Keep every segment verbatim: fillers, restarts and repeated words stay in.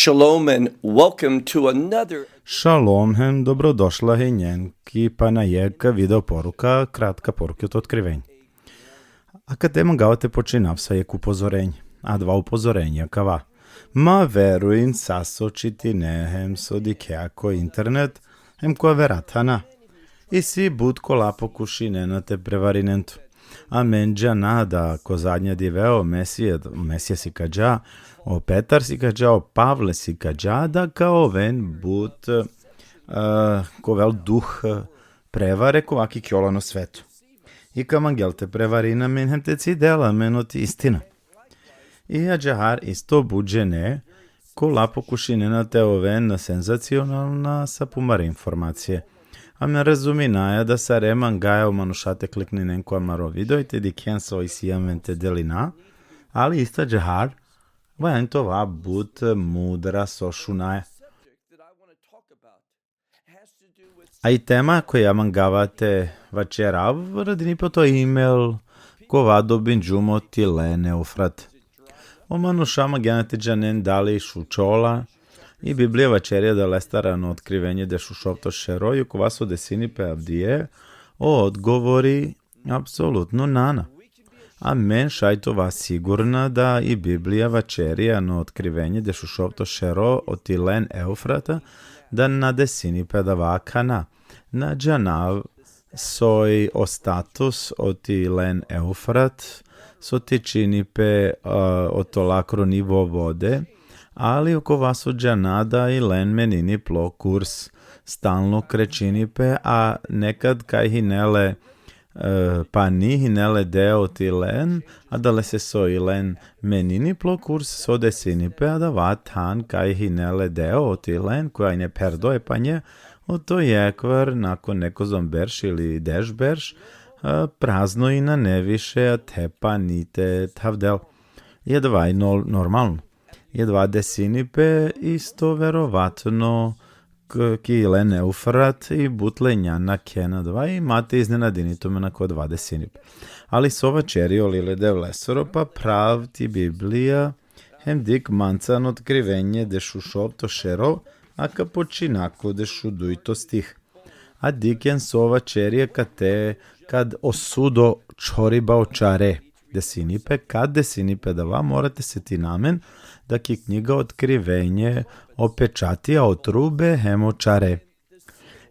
Shalom and welcome to another. Šalom hem dobrodošla hinjen ki pana jekh video poruka, kratka poruka od Otkrivenja. A kate mangava te počinav sa jekh upozorenje, adava upozorenje akava. Ma verujin sa so čitine hem so dikhea ko internet, hem ko avera thana. Isi but kola pokušinena te prevarinen tu. Amen džana da ko zadnja dive o Mesija, Mesija sikađa, o Petar sikađa, o Pavle sikađa, da ka oven but, e, ka ovel duh, e, prevare kova ka iklol ano sveto. I ka mangel te prevarina amen hem te cidel amen oti istina. I ađahar isto but džene, kola pokušinena te oven senzacionalna sa pumare informacije. Amen razuminaja da sare mangaja o manuša te klikninen ko amaro video i te dikhen so isi amen te delina, ali isto ađahar, valjani te ova but mudra so šunaja. A i tema koja mangava te vaćerav, radini pe oto email kova dobinđum oti len Eufrat. O manuša mangena te džanen dali šućola, i Biblija vaćeri adalestar ano Otkrivenje dešušovto šero, i okova so desini pe avdive, o odgovori apsolutno nana. Amen šaj te ova sigurna da i Biblija vaćeri ano Otkrivenje dešušovto šero oti len Eufrata, da na desini pe adava akana. Na džanav soj o status oti len Eufrat, so tičini pe, e, oto lakro nivo vode, ali okova so džana da i len menini plo kurs, stalno krećini pe, a nekad kaj hine le, e, pani, hine le deo oti len, adalese so i len menini plo kurs, so desini pe, adava than kaj hine le deo oti len, koja ine perdo e panje, oto jekhvar nakon nekozom berš ili deš berš, e, prazno i nane više, a te pani te thavdel. I adava i nor-, normalno. I adava desini pe isto verovatno k-, ki len Eufrat i but lenja nakhena adava i ma te iznenadini tumen ako adava desini pe. Ali so vaćeri o lil e Devlesoro, pa phrav ti Biblija, hem dikh manca ano Otkrivenje dešušovto šero, a ka počina ko dešudujto stih. A dikhen so vaćeri akate kad o sudo čhoriba o čare desini pe, kad desini pe adava, mora te setina amen da ki knjiga Otkrivenje o pečatija, o trube hem o čare.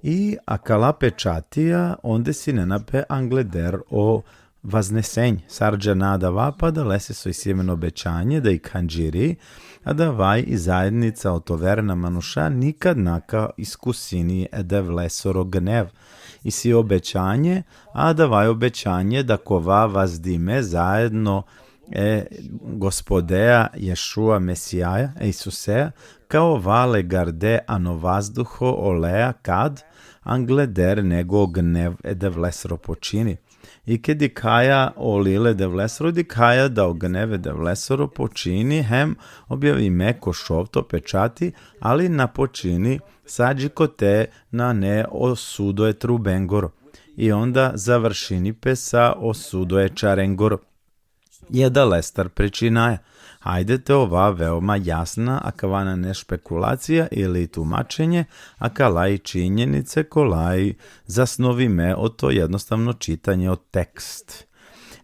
I akala pečatija, on desinena pe angleder o vaznesenje, sar džana adava, pa adalese so isi amen obećanje da i khandžiri, adava i zajednica oto verna manuša nikad na ka iskusini e Devlesoro gnev. Isi obećanje, a adava i obećanje da ka ova vazdime zajedno e Gospodea Ješua Mesijaja, e Isusea, ka ova legarde ano vazduho oleja kad, angleder nego o gnev e Devlesoro počini. I ked dikhaja o lil e Devlesoro, dikhaja da o gnev e Devlesoro počini hem objavime ko šovto pečati, ali na počini sa dži kote nane o sudo e trubengoro. I onda završini pe sa o sudo e čarengoro. I adalestar pričinaja. Hajde te ova veoma jasna, akava nane špekulacija ili tumačenje, akala i činjenice kolaj zasnovime oto jednostavno čitanje o tekst.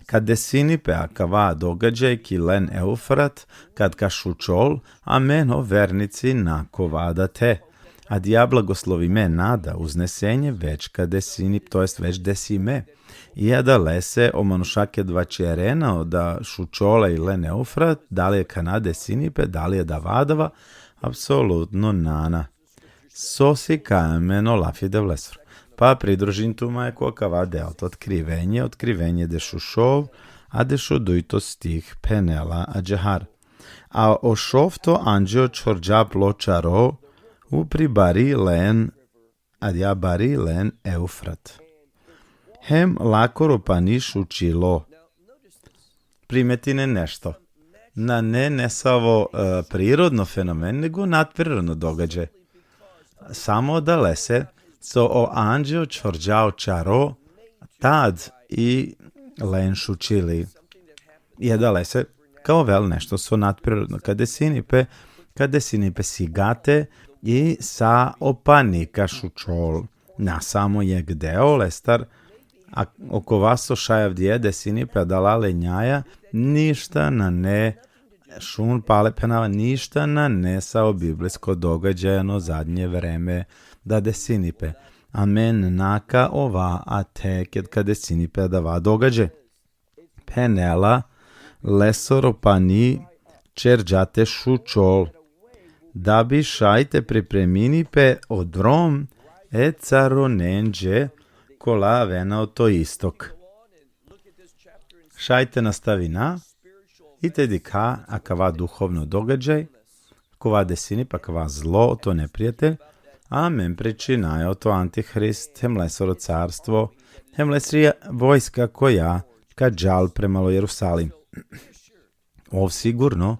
Kad desini pe akava događaj ki len Eufrat, kad ka šućol, amen o vernici na ka ova adate. Adija blagoslovime nada, uznesenje već ka desini, to jest već desime. I adalese o manuša ked vaćerena o da šućola i len Eufrat, dali akana desini pe, dali adava adava, apsolutno nana. So sikaja amen o lafi e Devlesoro. Pa pridružin tumen ko akava deo oto Otkrivenje, Otkrivenje dešušov, a dešudujto stih phenela ađahar. A o šovto anđeo čhorđa plo čaro, upri bari len, adija bari len Eufrat. Hem lakoro pani šućilo. Primetinen nešto. Nane nesavo, e, prirodno fenomen, nego nadprirodno događaj. Samo adalese so o anđeo čhorđa o čaro, tad i len šućili. I adalese ka ovel nešto so nadprirodno. Kad desini pe, ka desini pe sigate i sa o pani ka šučol. Na samo jekh deo lestar, a okova so šaj avdive desini pe adala lenjaja, ništa nane, šun pale phenava, ništa nane sa o biblijsko događaj ano zadnje vreme da desini pe. Amen na ka ova ate ked ka desini pe adava događaj. Phenela, lesoro pani ćerđa te šučol, da bi šaj te pripremini pe o drom e caronenđe kola avena oto istok. Šaj te nastavina i te dikha akava duhovno događaj, kova desini pe akava zlo, oto neprijatelj, amen pričinaja oto antihrist, hem lesoro carstvo, hem lesri vojska koja ka džal premalo Jerusalim. Ov sigurno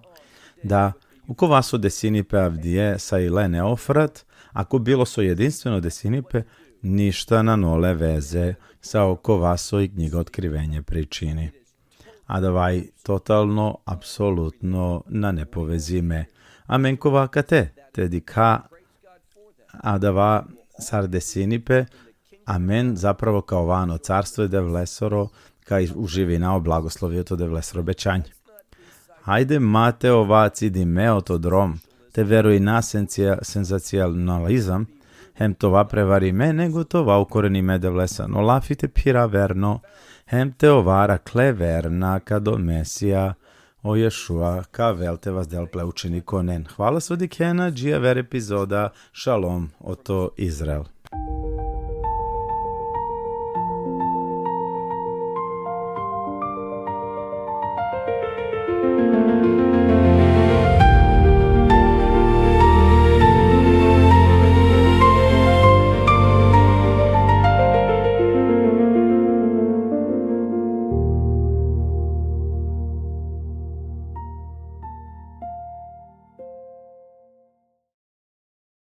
da okova so desini pe avdive sa i len Eufrat, ako bilo so jedinstveno desini pe, ništa nane ole veze sa okova so i knjiga Otkrivenje pričini. Adava i totalno, apsolutno nane povezime. Amen ka ova kate te dikha adava sar desini pe, amen zapravo ka ova ano carstvo e Devlesoro, ka uživina o blagoslovi oto Devlesoro obećanje. Hajde ma te ova cidime oto drom, te verujna sencija-, senzacionalizam, hem te ova prevarime, nego te ova ukorenime e Devlese ano lafi, te phira verno, hem te ova arakhle verna kad o Mesija, o Ješua, ka avel te vazdel ple učenikonen. Hvala so dikhena, dži aver epizoda, šalom oto Izrael.